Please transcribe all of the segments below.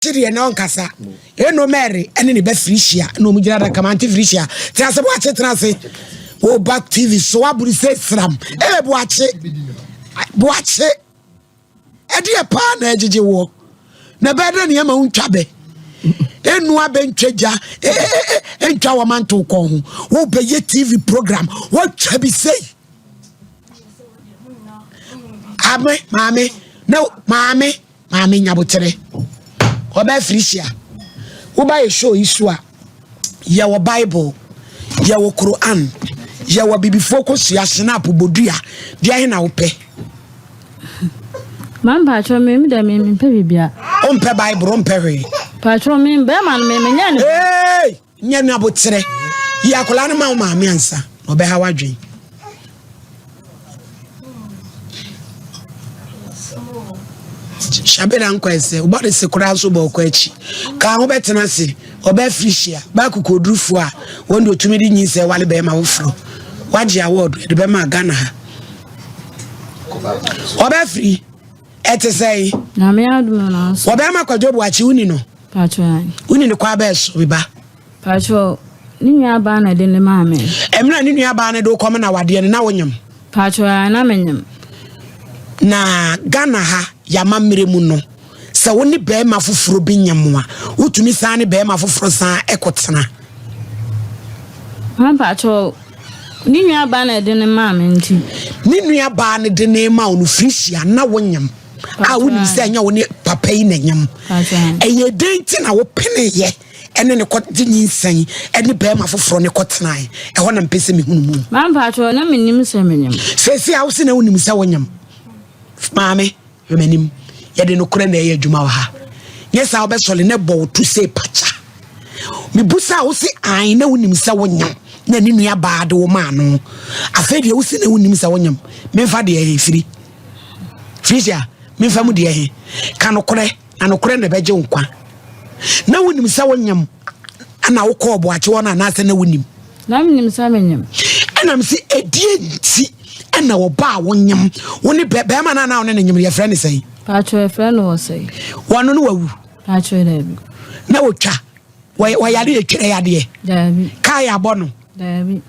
Deɛ na ɔnkasa. Eno Mary ɛne ne ba Felicia na wɔn gyina adaka mu. Ante Felicia, tena ase Boakye tena ase. Woba TV so waburu sɛ sram. Ee Boakye, Boakye, ɛdeɛ paa na ɛgyegye woɔ. Na ɛbɛyɛ dɛ nneɛma wo ntwa bɛ. Enu abɛ ntwa gya, ntwa wɔn manto kɔn ho. Wobɛyɛ TV program, wɔtwa bi sei. Ame, maame, na maame. Maame nyabotere. Ɔbaa Felicia, woba yɛ show yi so a, yɛwɔ Bible, yɛwɔ Quran, yɛwɔ bibifoɔ kosua, snap, bodua, deɛ ahe na wopɛ? Maa mpakyɛ me me dɛ me mempɛ bibia. Wompɛ Bible, wompɛ hwee. Mpakyɛ me bɛrima no me menyɛ ne. Hey! Nyɛ no aboterɛ. Yi akwadaa no ma wo maame ansa na ɔbɛha w'adwene. Hyɛbena nkɔ ɛsɛ wobɔ de se koraa nso bɔ ɔkɔ akyi ka ho bɛtena ase ɔbɛ afirihyia ba akokoɔdurufoɔ a wɔn de otumi de nyinsɛn wale bɛrima foforɔ wagye award de bɛma Ghana ha ɔbɛ afiri ɛte sɛ yi ɔbɛrima Kwadwo Boakye woni no Woni no kwan bɛɛ so, me ba? Patrɔ, ne nua baa na ɛde ne maa me. Mmerɛ a ne nua baa no de wokɔm na wadeɛ no, na wonyem? Patrɔ, na menyem. Na Ghana ha, yɛamammerɛ mu no, sɛ wo ne barima foforɔ bi nyem a, wotumi san ne barima foforɔ san kɔtena? Ma patrɔ, ne nua baa na ɛde ne maa me nti. Ne nua baa no de ne ma wo no, Felicia, na wonyem? a wonim sɛ ɛnyɛ wo ne papa yi na nyam ɛyɛ dɛn nti na wopeneyɛ ɛne ne kɔgye nyinsɛn ɛne bɛrima foforɔ ne kɔtenae ɛhɔ na mpɛ sɛ mehunu mu. Mampakyɛ na menim sɛ menyam. Seesei a wose na wonim sɛ wonyam maame hwɛ m'anim yɛde nokorɛ na ɛyɛ adwuma wɔ ha nyɛ saa wobɛsɔle na ɛbɔ wo to sɛ pakya mebu sɛ a wose an na wonim sɛ wonyam na ne nua baa de wo maa no afei deɛ wose na wonim sɛ wonyam memfa deɛ ɛfiri Felicia, memfa mu deɛ he? Ka nokorɛ, na nokorɛ na ɛbɛgye wo nkwa. Na wonim sɛ wonyam na wokɔɔ Boakye hɔ no anaasɛ na wonim? Na menim sɛ menyam. Ɛna mese ɛdeɛ nti ɛna ɔba a wonyam wo ne bɛrima no anaa wo ne no nyam no yɛfrɛ ne sɛn? Paatwɛ yɛfrɛ no Ɔsɛe. Wɔno no wawu? Paatwɛ daabi. Na wɔtwa wɔyare yɛtwerɛ yadeɛ? Daabi. Kaa yɛ abɔ no? Daabi.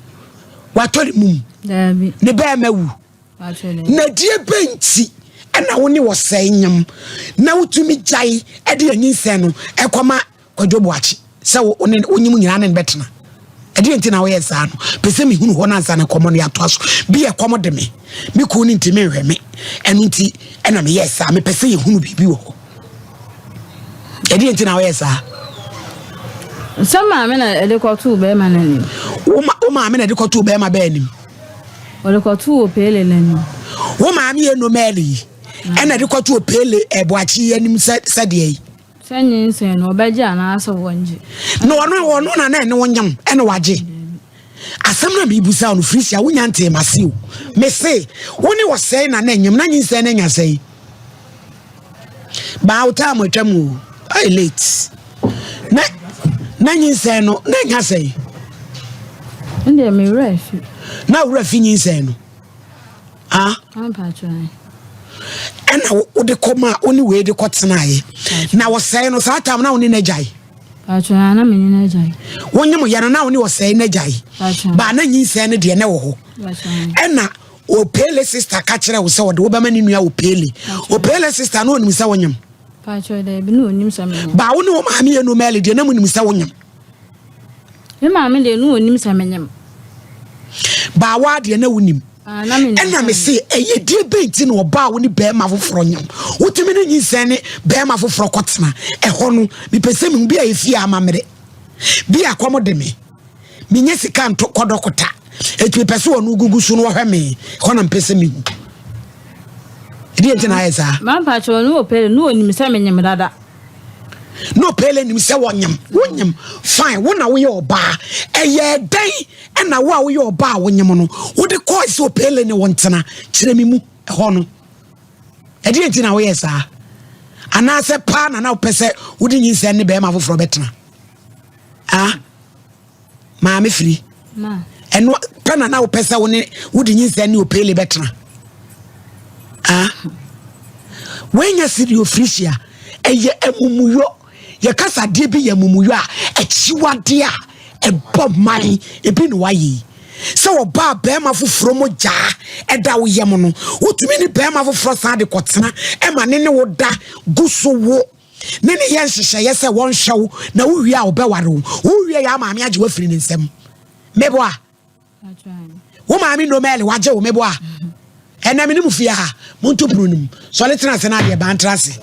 Watɔ ne mum? Daabi. Ne bɛrima wu? Na deɛ bɛn nti na wo ne ɔsɛe nyem na wotumi gyae de anyinsɛn no kɔma Kwadwo Boakye sɛ wo ne wonyem nyinaa ne no bɛtena? Ɛdeɛ nti na woyɛ saa no? Pɛ sɛ mehunu hɔ no ansa na nkɔmmɔ no yɛatoa so. Bi yɛ kɔm de me, me kunu no ntumi nhwɛ me, ɛno nti ɛna meyɛɛ saa. Mepɛ sɛ yɛhunu biribi wɔ hɔ. Ɛdeɛ nti na woyɛ saa? Sɛ maame na ɛde kɔtoo bɛrima no anim. Wo maame na ɛde kɔtoo bɛrima bɛɛ anim. Wɔde kɔtoo Opele n'anim. Wo maame yɛ Nomɛli yi ɛna ɛde kɔtoo Opele Ɛboakye yi anim sɛ sɛdeɛ yi. Sɛ nyinsɛn no ɔbɛgye anaasɛ wɔngye. Na ɔno ɔno na na ɛne wo nyam ɛna wagye. Asɛm na mebusa no Felicia wonya ntee m'ase o. Mese wo ne ɔsɛe na na ɛnyam na nyinsɛn no anya sɛe. Baa wo time atwa mu o. Ayɛ late. Na na nyinsɛn no na anya sɛn? Ɛndeɛ me werɛ afi. Na werɛ afi nyinsɛn no. Ah. Ɛna wode kɔ ma wo ne wei de kɔ tenaeɛ. Na wɔsɛe no saa time na wo ne no agyae. Paatwa na me ne no agyae. Wo nye mo yɛ no na wo ne ɔsɛe no agyae. Baa na nyinsɛn no deɛ na ɛwɔ hɔ. Ɛna Opele sister ka kyerɛ wo sɛ ɔde wo bɛma ne nua Opele. Opele sister no onim sɛ wonyem. Paatwa daabi na onim sɛ menyem. Baa wo ne wo maame yɛ nomɛle deɛ na mo nim sɛ wonyem. Me maame deɛ na onim sɛ menyem. Baa wo adeɛ na wonim. Ɛna me se ɛyɛ die bɛn nti na ɔbaa wo ne bɛrima foforɔ nyem. Wotumi ne nyinsɛn ne bɛrima foforɔ kɔtena ɛhɔ no. Mepɛ sɛ mehu bi a ɛfie amammerɛ. Bi a kɔm de me. Menya sika nto kɔ dɔkota. Eti mepɛ sɛ ɔno gugu so no ɔhwɛ me. Ɛhɔ na mepɛ sɛ mehu. Ɛdeɛ nti na ayɛ saa. Mampa kyerɛ no ɔpɛle no ɔnim sɛ menyem dada. Na ɔpɛle nim sɛ wɔnyem. Wonyem fine wo na woyɛ ɔbaa. Ɛyɛ dɛn ɛna wo a woyɛ ɔbaa a wonyem no wode kɔɔ sɛ ɔpɛle ne wo ntena kyerɛ me mu ɛhɔ no. Ɛdeɛ nti na woyɛ saa. Anaasɛ paa na na wopɛ sɛ wode nyinsɛn ne bɛrima foforɔ bɛtena. Ah, maame firi. Ɛno pɛ na na wopɛ sɛ wo ne wode nyinsɛn ne opele bɛtena. Ah, woanya siri ofirisia ɛyɛ amumuyɔ. Yɛkasa adeɛ bi yɛ amumuyɔ a, akyiwadeɛ a ɛbɔ man ebi na wayɛ yi. Sɛ ɔbaa bɛrima foforɔ mogyaa ɛda wo yam no, wotumi ne bɛrima foforɔ san de kɔtena ɛma ne ne wo da gu so wo ne ne yɛ nhyehyɛeɛ sɛ wɔnhwɛ wo na wowie a wɔbɛware wo. Wowie yɛ a maame agye wo afiri ne nsam. Meboa. Wo maame Nomɛl wagye wo meboa. Ɛnɛ me ne mu fie ha. Monto pono no mu. Sɔre tena ase na adeɛ baa ntra ase.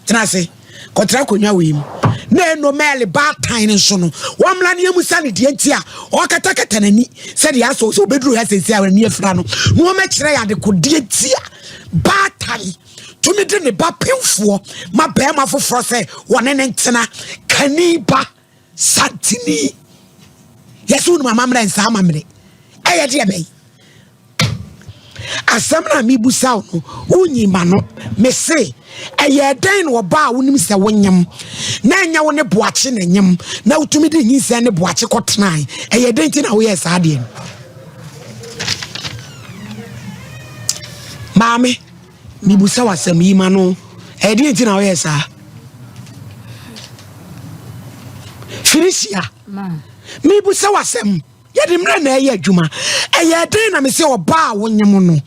Tena ase. Kɔtra akonnwa wei mu. Na Nomɛl baatan no nso no, wɔmmra ne yɛmusa no deɛ nti a ɔkatakata n'ani sɛdeɛ asɔ sɛ ɔbɛduru ha sɛsi a n'ani afira no. Na wɔmɛkyerɛ yɛ adekodeɛ nti a baatan tumi de ne ba pemfoɔ ma bɛrima foforɔ sɛ wɔne ne ntena kani ba. Santini. Yɛsɛ wonim amammerɛ nsa amammerɛ. Ɛyɛ deɛ bɛyi. Asɛm no a mebusa wo no, wonyi ma no. Mese, ɛyɛ dɛn na ɔbaa a wonim sɛ wonyem na ɛnyɛ wo ne boakye na nyem na wotumi de nyinsɛn ne boakye kɔtenae? Ɛyɛ dɛn nti na woyɛɛ saa adeɛ no? Maame. Mibisa wo asɛm, yi m'ano. Ɛdeɛn nti na woyɛ saa? Felicia, mibisa wo asɛm. Yɛde mmerɛ na ɛyɛ adwuma. Ɛyɛ dɛn na mesɛ ɔbaa a wonyem no,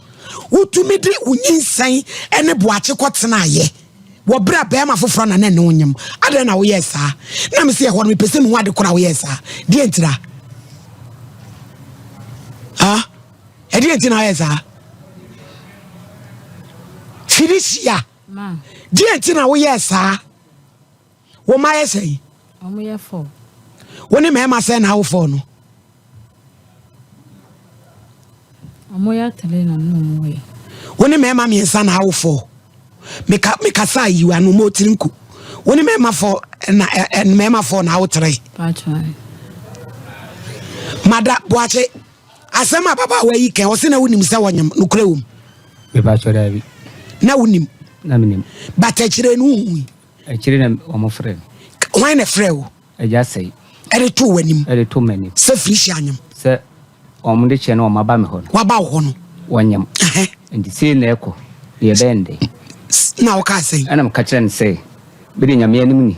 wotumi de wo nyinsɛn ne boakye kɔtenaeɛ wɔ berɛ a bɛrima foforɔ na na ɛne wo nyem? Adɛn na woyɛɛ saa? Na mesɛ ɛhɔ no mepɛ sɛ mehu ade korɔ a woyɛɛ saa. Deɛ ntira? Ah? Ɛdeɛ nti na ayɛ saa? Felicia, deɛ nti na woyɛɛ saa? Wo mma yɛ sɛn? Wo ne mmarima sɛn na awo fɔɔ no? Wo ne mmarima mmiɛnsa na awo fɔɔ. Meka mekasa ayi ano mo tiri nku. Wo ne mmarima fɔɔ na ɛ mmarima fɔɔ na awo tere. Mada Boakye. Asɛm a ababaawa yi kɛ, ɔse na wonim sɛ ɔnyem, nokorɛ wom? Mepakyɛ daabi. Na wonim? Na menim. But akyire no wohui? Akyire na wɔn frɛ me. Hwan na ɛfrɛ wo? Agya Sɛi. Ɛde too w'anim? Ɛde too m'anim. Sɛ Felicia anyem? Sɛ wɔn de kyɛ no wɔn aba me hɔ no. Waba wo hɔ no? Wɔnyem. Nti sei na ɛkɔ, na yɛbɛyɛ no dɛn? Na wokaa sɛn? Ɛna meka kyerɛ no sɛ, mede Nyame anim ni,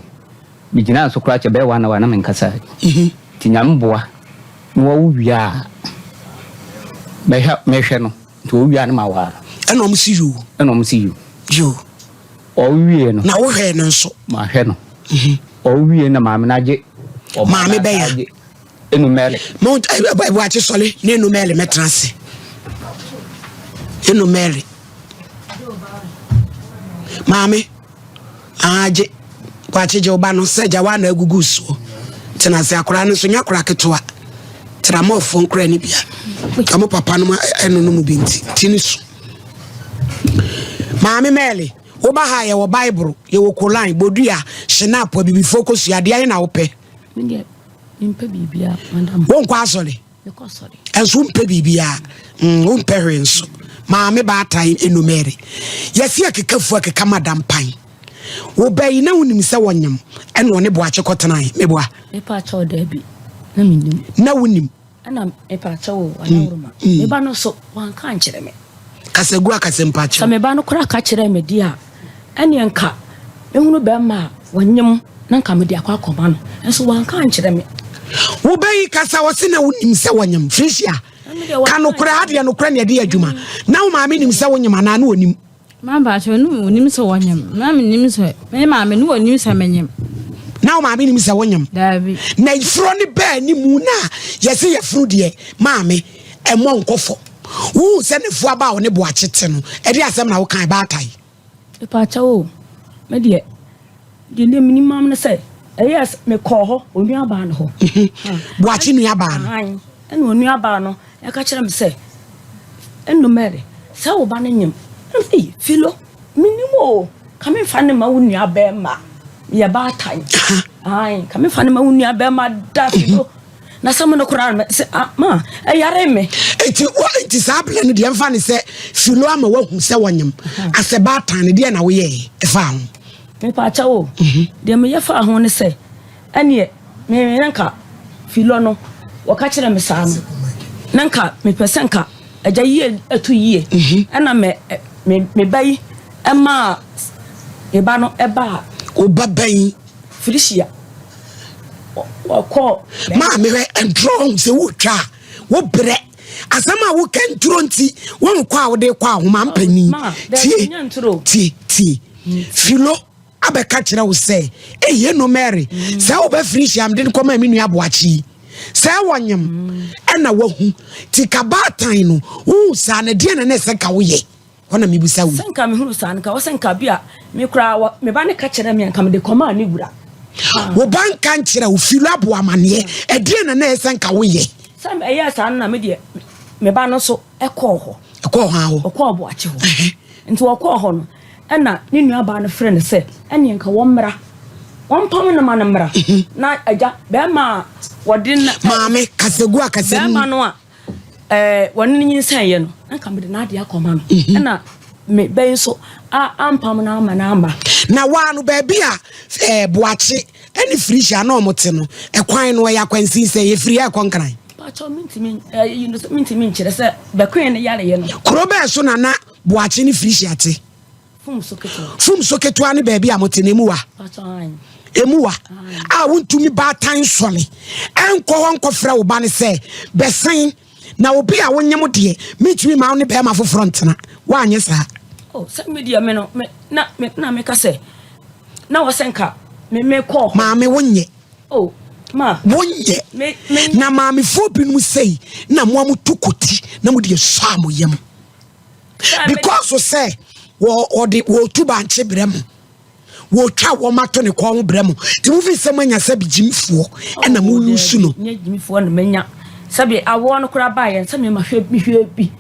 megyinaa so koraa kyɛ bɛyɛ one hour na menkasae. Nti Nyame boa na wawo wie a, mɛhwɛ mɛhwɛ no. Nti ɔwo wie a na maware no. Ɛna ɔmo si yoo. Ɛna ɔmo si yoo. Yoo. Ɔwo wie no. Na wohwɛɛ no nso. Mahwɛ no. Ɔwo wie na maame no agye. Maame bɛya. Enu Mary. Mo ɛbuakye sɔle ne Enu Mary mɛtena ase. Enu Mary. Maame. Agye. Buakye gye wo ba no sɛ gya wa na agugu soɔ. Tena ase akwaraa no nso nyɛ akwaraa ketewa. Tena mɔfoɔ nkora ne bia. Ɔmo papa no ɛno no mu bi nti ti ne so. Maame Mary, woba ha yɛwɔ Bible, yɛwɔ Koran, bodua, shinap, abibifoɔ kosua, adeɛ ahe na wopɛ? Me deɛ mempɛ biribiara madam. Wonkɔ asɔre? Mekɔ asɔre. Ɛnso wompɛ biribiara? Mm, wompɛ hwee nso. Maame baatan enumere. Yɛsi akeka fu akeka madam pan. Wo ba yi na wonim sɛ wɔnyem ɛna ɔne boakye kɔtenae meboa? Mepa kyɛw daabi na menim. Na wonim? Ɛna mepa kyɛw o adaworoma. Me ba no so wanka ankyerɛ me. Kasa gu akasa mpa kyɛw. Sɛ me ba no koraa ka kyerɛɛ me deɛ a, ɛneɛ nka mehunu bɛrima a wɔnyem na nka mede akɔ akɔma no. Nso wanka ankyerɛ me. Wo ba yi kasa ɔse na wonim sɛ wɔnyem. Felicia, ka nokorɛ, adeɛ nokorɛ na yɛde yɛ adwuma. Na wo maame nim sɛ wonyem anaa na ɔnim? Maa mpakyɛw no onim sɛ wɔnyem. Na menim sɛ me maame no onim sɛ menyem. Na wo maame nim sɛ wonyem? Daabi. Na yefuro ne baa ne mu na yɛse yɛfunu deɛ maame ɛmɔ nkɔ fam. Wohu sɛ ne fo aba a ɔne boakye te no ɛde asɛm na wokan baatae. Mpakyɛw o, me deɛ deɛ na menim maame no sɛ ɛyɛ sɛ mekɔɔ hɔ onuabaa no hɔ. Boakye nuabaa no. Ɛna onuabaa no ɛka kyerɛ me sɛ, Ɛno Mary, sɛ wo ba no nyem. Ɛna me sɛ, Ei, Philo, menim o, ka memfa no ma wo nua bɛrima. Meyɛ baatan. Ae, ka memfa no ma wo nua bɛrima da, Philo. Na sɛ mo no koraa no, sɛ, ah, ma, ɛyare me. Enti, wɔ, enti saa berɛ no deɛ mfa ne sɛ Philo ama woahu sɛ wɔnyem. Asɛ baatan no, deɛ na woyɛɛ ɛfaa ho? Mepaakyɛw o, deɛ meyɛ faa ho ne sɛ, Ɛneɛ me na nka filɔ no wɔka kyerɛ me saa no na nka mepɛ sɛ nka agya yie ɛto yie mhm. ɛna me me me ba yi ɛmaa me ba no ɛbaa. O ba bɛn. Felicia wɔkɔɔ. Maame hwɛ ntorɔ ho sɛ wotwa a wobrɛ asɛm a woka nturo nti wonkɔ a wode kɔ ahoma mpanin tie tie tie filo abɛka kyerɛ wo sɛ ɛyɛ no Mary sɛ wobɛ Felicia mede no kɔma me nua aboakye yi sɛ wɔnyem ɛna wahu ti ka baatan no wohu saa na deɛ na ne sɛ ka woyɛ Hɔ na mebisa wo yi. Sɛ nka mehunu saa no, nka wɔ sɛ nka bi a me koraa wɔ me ba no ka kyerɛ me a, nka mede kɔmaa ne wura. Wo ba nka nkyerɛ wo, Filo abɔ amaneɛ. Ɛdeɛn na na ɛyɛ sɛ nka woyɛ? Sɛ ɛyɛɛ saa no na me deɛ me ba no nso kɔɔ hɔ. Ɛkɔɔ hwan hɔ? Ɔkɔɔ Aboakye hɔ. Nti ɔkɔɔ hɔ no, ɛna ne nuabaa no frɛ no sɛ ɛneɛ nka wɔmmra. Wɔmpam no ma no mmra. Na agya, bɛrima a wɔde no. Maame, kasagu a kasa mu. Bɛrima no a ɛɛ wɔne no nyinsɛneeɛ no, na nka mede n'adeɛ akɔma no. Mhm. Ɛna me bɛyi nso ampam no ama no amma. Na waa no baabi a ɛɛ Boakye ɛne Firihyia na wɔn te no, ɛkwan no ɛyɛ akwansin sɛ yɛfiri ha ɛkɔ Nkran. Pakyɛw mintumi ɛyi no mintumi nkyerɛ sɛ bɛkoe no yareɛ no. Kuro bɛɛ so na na Boakye ne Firihyia te? Fum so ketewa ne baabi a mote no emu wa? Emu wa a wontumi baatan nsɔle ɛnkɔ hɔ nkɔfrɛ wo ba no sɛ bɛsen na obi a wonyem deɛ mentumi ma wo ne bɛrima foforɔ ntena. Woanyɛ saa. Oh, sɛ me deɛ me no me na me na meka sɛ na wɔ sɛ nka me me kɔ. Maame wonyɛ. Oh, ma. Wonyɛ. Me me. Na maamefoɔ binom sei na mo a motu koti na mo deɛ sɔ a mo yam. Because sɛ wɔde wɔtu bankye brɛ mo wɔtwa wɔn ato ne kɔn ho brɛ mo nti mo fi sɛ mo anya sɛbi gyimifoɔ ɛna mo lusu no. Nyɛ gyimifoɔ na manya sɛbi awoɔ no koraa baa yɛn sɛ mema hwɛ bi hwɛ bi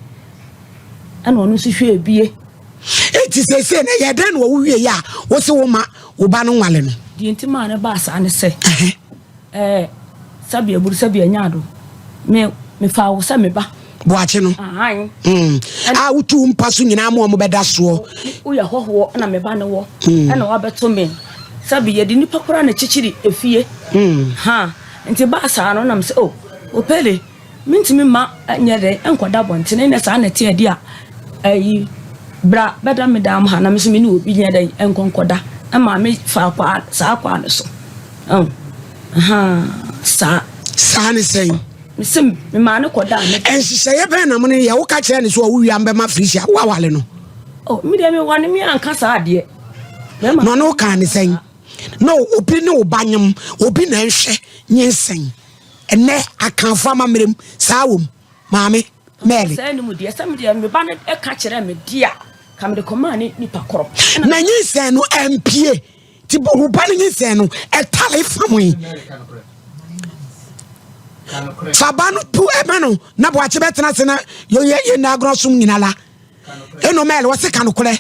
ɛna ɔno nso hwɛ bie. Eti sese na yɛ dɛn na wɔwo wie yɛ a wɔsi wo ma wo ba no nwale no. Deɛ nti maa no baa saa ne sɛ. Ɛɛ, sɛbi aburu, sɛbi anya ado. Me, mefaa wo sɛ me ba. Boakye no. Ahan. Mm. A wotu wo mpa so nyinaa ma wɔn bɛda soɔ. Woyɛ hɔhoɔ na me ba ne wɔ. Mm. Ɛna wabɛto me. Sɛbi yɛde nipa koraa na kyikyiri efie. Mm. Ha, nti baa saa no nam sɛ, oh, opele. Mentumi mma nyɛ dɛn nkɔda abɔnten, ɛnna saa na ɛteɛ deɛ a, ayi, bra bɛda me dan mu ha na me nso me ne obi nyɛ dɛn nkɔ nkɔda. Ɛma me faa kwaa, saa kwaa no so. Oh, ahaa, saa. Saa ne sɛn? Mese memaa no kɔdaa me. Nhyehyɛeɛ bɛn na mo ne yɛ? Woka kyerɛ ne so a wowie a mbɛma Felicia, woawale no? Oh, me deɛ mewɔ ne me anka saa adeɛ. Na ɔne wo kaa ne sɛn? Na obi ne wo ba nyem, obi na ɛnhwɛ nyinsɛn. Ɛnnɛ Akanfo amammerɛ mu, saa wom. Maame, Mary. Sɛ ne mu deɛ, sɛ me deɛ me ba no ka kyerɛ me deɛ a, ka mede kɔmaa ne nipa korɔ. Na nyinsɛn no ampie. Ti wo ba no nyinsɛn no ɛtale fam yi. Fa ba no pu ɛma no na boakye bɛtena ase na yɛ yɛ nna agorɔ som nyina la. Ɛno mɛl wɔse ka nokorɛ.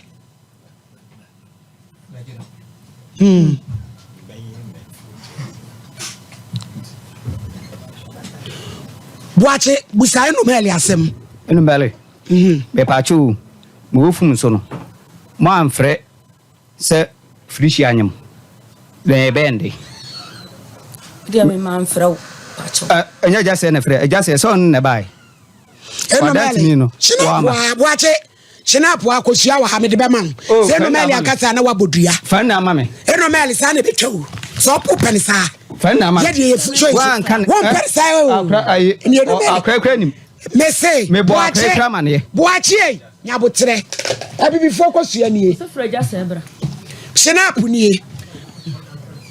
Hmm. Boakye busa Enumɛli asɛm. Enumɛli. Mhm. Mepaakyɛ o, mewɔ fum so no, mo amfrɛ sɛ Felicia anyem. Na ɛbɛyɛ nde. Deɛ me ma mfrɛ wo, paakyɛw. Ɛnyɛ agya sɛ na frɛ, agya sɛ sɛ ɔno na ɛbae. Enumɛli. Hyina boakye. Hyena po akosua wɔ ha mede bɛma wo. Oh, sɛ Enomɛli akasa na wabɔ dua. Fa nna ama me. Enomɛli saa na ebetwa wo. Sɛ ɔpo pɛ ne saa. Fa nna ama me. Yɛ deɛ yɛ fu so nso. Wɔn pɛ ne saa o. Akora ayi. Ni Enomɛli. Akora kura nim. Mese. Mebɔ akora kura amaneɛ. Boakye nyabotrɛ. Abibifoɔ kosua nie. Hyena po nie.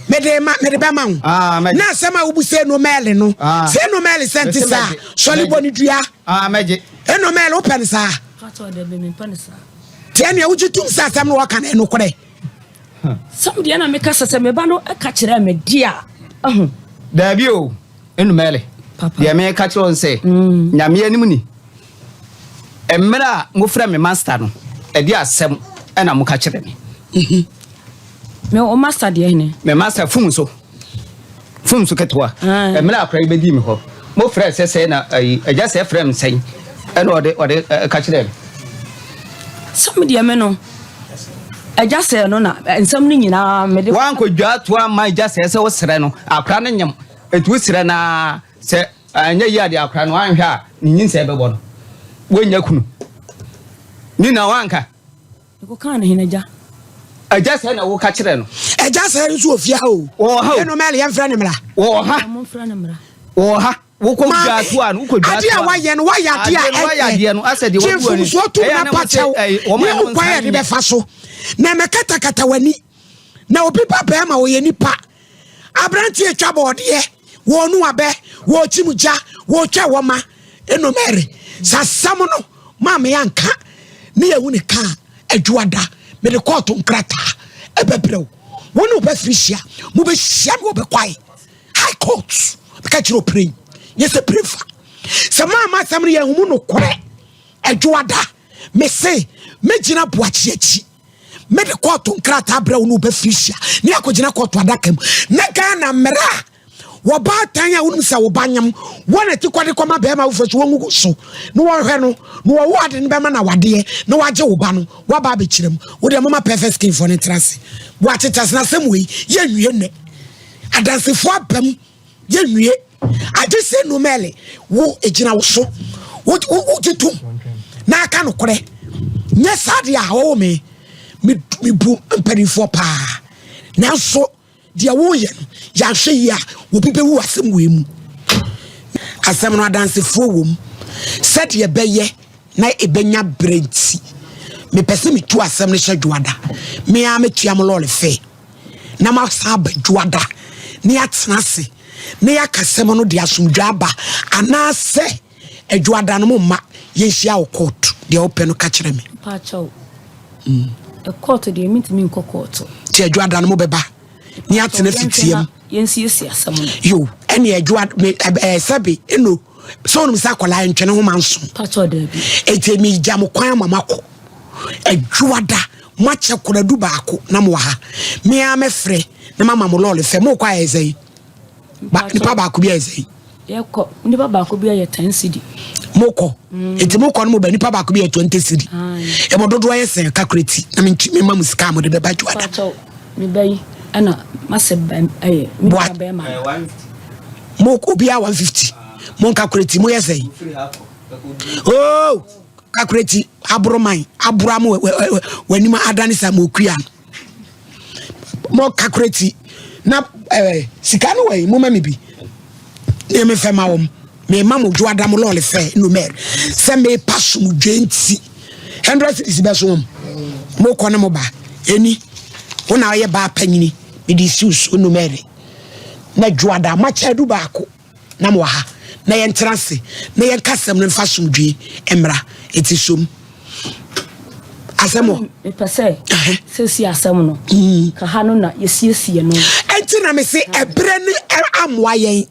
Mede ma mede bɛma wo. Ah, na asɛm a wobu sɛ Enomɛli no. Ah. Sɛ Enomɛli sɛ nte saa. Sɔle bɔ ne dua. Ah, mɛgye. Enomɛli wopɛ ne saa. Tiɛ nea wogye tom sɛ asɛm no wɔka no ɛnokorɛ. Sɛm deɛ na meka sɛ sɛ me ba no ka kyerɛ me deɛ a ahu. Daabi o, Enumɛle. Deɛ meka kyerɛ wo sɛ, mm. Nyame anim ni. Mmerɛ a mofrɛ me master no, ɛde asɛm ɛna moka kyerɛ me. Mhm. Me o master deɛ hene. Me master fum so. Fum so ketewa. Mmerɛ akora yi bɛdii me hɔ. Mo frɛ sɛ sɛɛ na ayi agya sɛɛ frɛ me sɛn ɛna ɔde ɔde ɛka kyerɛ me. Sɛ me deɛ me no agya sɛɛ no na nsɛm no nyinaa me de. Wankɔ dwa to ama agya sɛɛ sɛ wosrɛ no akora no nyem eti wosrɛ no ara sɛ anyɛ yie a deɛ akora no anhwɛ a ne nyinsɛn bɛbɔ no wɔnnya kunu ne na wanka. Mekɔkaa no hene agya. Agya sɛɛ na woka kyerɛ no. Agya sɛɛ nso wɔ fie ha o. Wɔwɔ ha o. Ɛno mɛle yɛmfrɛ no mmra. Wɔwɔ ha. Momfrɛ no mmra. Wɔwɔ ha. Wokɔ Maame, dwa to a no, wokɔ dwa adeɛ to a a. wayɛ no, wayɛ adeɛ a Adeɛ no, wayɛ ɛnyɛ. adeɛ no, asɛ deɛ Gye wabu ani. mfomsoɔ tom Ɛyɛ a na na pa wɔsɛ, kyɛw. ɛyi, wɔn Ne a wo wɔn kwan a nsa yɛde nyɛ. bɛfa so. Na ɛmɛkatakata w'ani. Na obi ba bɛrima ɔyɛ nipa. Aberanteɛ twa bɔɔdeɛ, wɔnu abɛ, wɔkyim gya, wɔtwa wɔma. Ɛno mɛre. Sɛ asɛm no, maame anka ne yɛhu ne ka a, adwoada mede kɔɔto nkrataa ɛbɛbrɛ wo. Wo ne wo ba firi hyia, mobɛhyia ne wɔbɛkwae. High court bɛka kyerɛ ɔpiren, nyɛ sɛ piren fa. Sɛ maama asɛm no yɛhu mu nokorɛ, adwoada mese mɛgyina boakye akyi. Mede kɔɔto nkrataa brɛ wo ne wo ba firi hyia ne akɔgyina kɔɔto adaka mu. Na Ghana mmara a wɔbaatan a wonim sɛ wo ba nyam wɔn ati kɔde kɔma bɛrima foforɔ so wɔngugu so na wɔhwɛ no na wɔwo ade no bɛma na wadeɛ na wagye wo ba no waba abɛkyerɛ mu. Wo deɛ moma perfect skin foɔ no ntena ase. Boakye tase na asɛm wei yɛnwie nnɛ. Adansefoɔ aba mu yɛnwie. Agye sɛ nomɛle wo egyina wo so wogye tom na aka nokorɛ. Nyɛ saa deɛ a wɔwɔ me mebu mpanimfoɔ paa. Nanso deɛ woyɛ no yɛahwɛ yie a obi bɛwu asɛm wei mu. Asɛm no adansefoɔ wɔ mu sɛdeɛ ɛbɛyɛ na ɛbɛnya berɛ nti mepɛ sɛ metu asɛm no hyɛ dwoada. Me ara mɛtua mo lɔɔre fɛ na masan aba dwoada na yɛatena ase na yɛaka asɛm no de asomdwa aba anaasɛ adwoada no mo mma yɛnhyia wɔ court. Deɛ wopɛ no ka kyerɛ me. Mpakyɛw. Court deɛ mentumi nkɔ court. Nti adwoada no mobɛba na yɛatena fitia mu. Yɛnsiesie asɛm no. Yo, ɛne adwoa me sɛbe eno sɛ wonim sɛ akwadaa ntwene ho ma nso. Mpakyɛw daabi. Enti megya mo kwan ama makɔ. Adwoada moakyɛ koradu baako na mowɔ ha. Me ara mɛfrɛ na mama mo lɔɔre fɛ. Mokɔ ayɛ sɛn? Ba nipa baako bi ayɛ sɛn? Yɛkɔ nipa baako bi ayɛ 10 cedi. Mokɔ. Enti mokɔ no mo ba nipa baako bi ayɛ 20 cedi. Ɛmo dodoɔ ayɛ sɛn kakureti na mema mo sika a mode bɛba adwoada. Mpakyɛw me ba yi ɛna masɛ ɛyɛ me nua bɛrima. Mo obiara 150. Mo nkakureti mo yɛ sɛn? Oh, kakureti aboro man aboro amu w'anim adane sa mo kua no. Mo kakureti na sika no wɔ yi mo ma me bi. Ne me fɛ ma wɔn. Me ma mo dwoada mo lɔɔre fɛ no mɛr sɛ me pa so mo dwe nti 100 cedis bɛ so wɔn. Mo kɔ ne mo ba eni wo na ɔyɛ ba panyini me de siw so no mɛr na dwoada ma kyɛ du baako na mo wɔ ha na yɛntena ase na yɛnka asɛm no mfa somdwe mmra eti som asɛm wɔ. Mepɛ sɛ sɛsi asɛm no ka ha no na yɛsiesie no. Enti na mese ɛberɛ ne amoa yɛn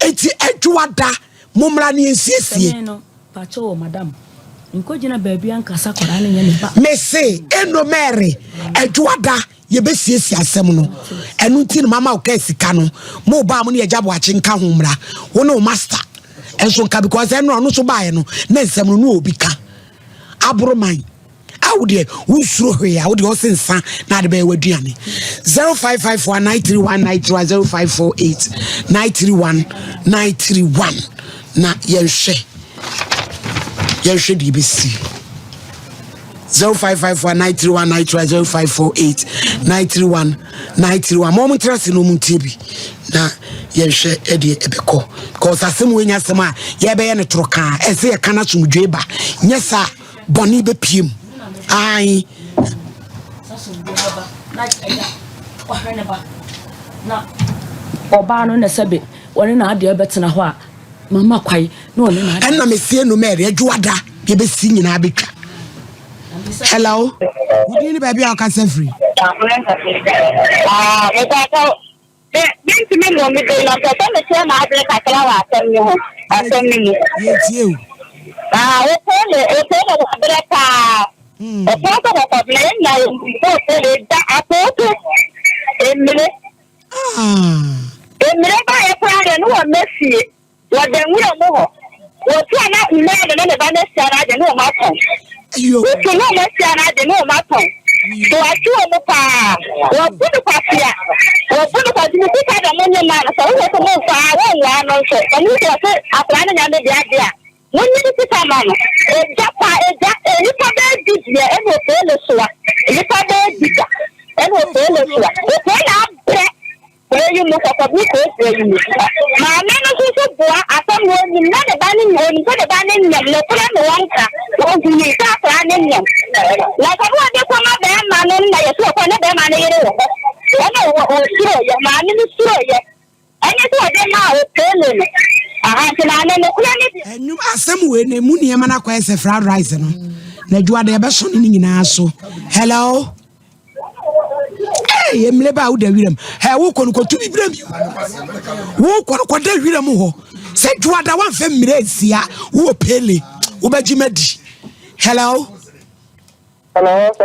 enti adwoada mommra ne yɛnsiesie. Sɛ no pakyɛ wɔ madam nkɔgyina baabi ankasa akwadaa no nyɛ ne ba. Mese eno Mary adwoada yɛbɛsiesie asɛm no ɛno nti no mama wo kaa sika no mo ba mo ne yɛgya boakye nka ho mmra wo ne wo master nso nka because ɛno ɔno nso baeɛ no na nsɛm no ne obi ka aboro man a wo deɛ wonsuro hwee a wo deɛ ɔse nsa na ade bɛyɛ w'aduane 0554 931 931 0548 931 931 na yɛnhwɛ yɛnhwɛ deɛ ɛbɛsi 0554 931 931 0548 931 931 ma ɔmo ntena ase na ɔmo ntie bi na yɛnhwɛ ɛdeɛ ɛbɛkɔ because asɛm wei nya asɛm a yɛbɛyɛ no toro kaa ɛsɛ yɛka no asomdwoe ba nyɛ saa bɔne bɛpie mu ae ɔbaa no na sɛbe wɔne n'adeɛ bɛtena hɔ a mama kwae na ɔne n'adeɛ ɛnna mesie no mɛre adwoada yɛbɛsi nyinaa bɛtwa. Hello, wodin ne baabi a wokasa firi? Mentumi mmɔ me din na mpɛ sɛ mekyerɛ m'adwene kakra wɔ asɛm no ho asɛm no mu. Yɛtie o. Wopoo ne wopoo ne wabrɛ paa. Ɔpoo sɛ kɔkɔbena yɛn nyinaa yɛ sɛ ɔpoo ne da apoopo mmire. Mmire baeɛ koraa deɛ ne wɔn mma fie. Wɔda nwura mu hɔ. Wɔtu a na mmea no ne ne ba no ahyia no ade ne wɔn atɔn. Wotu ne wɔn ahyia no ade ne wɔn atɔn. So wɔatwe wɔn mu paa. Wɔbu no kwasea. Wɔbu no kwasea. Ne sika deɛ monye mma no. Sɛ wohwɛ sɛ momfa a, wonwaa no nso. Sɛ mohu sɛ wɔse akwadaa no nya ne dea deɛ a, monye ne sika ma no. Egya paa, egya. Nnipa bɛyɛ du deɛ ɛna ofee ne soa. Nnipa bɛyɛ du da. Ɛna opee na sua. Opee na abrɛ kuro yi mu kɔkɔbi kuro kuro yi mu. Maame no nso so boa asɛm no onim na ne ba no onim sɛ ne ba no nyam nokorɛ ne wɔn ka ohunii sɛ akwadaa no nyam. Na sɛ ne wɔde kɔma bɛrima no na yɛsi ɔkɔ ne bɛrima no yere wɔ hɔ ɛna ɔsuroyɛ maame no suroyɛ. Ɛnyɛ sɛ ɔde maa Opele no. Aha, nti maame nokorɛ ne deɛ. Ɛnwom asɛm wei no emu nneɛma no akɔyɛ sɛ fried rice no na adwuma de ɛbɛso ne ne nyinaa so hello ee emile ba a woda wiram ɛ wokɔ no kɔtu bi brɛ mi wokɔ no kɔda wiram hɔ sɛ dwoada woamfɛ mmerɛ nsia wowɔ pele wobɛgye ma di hello Hello.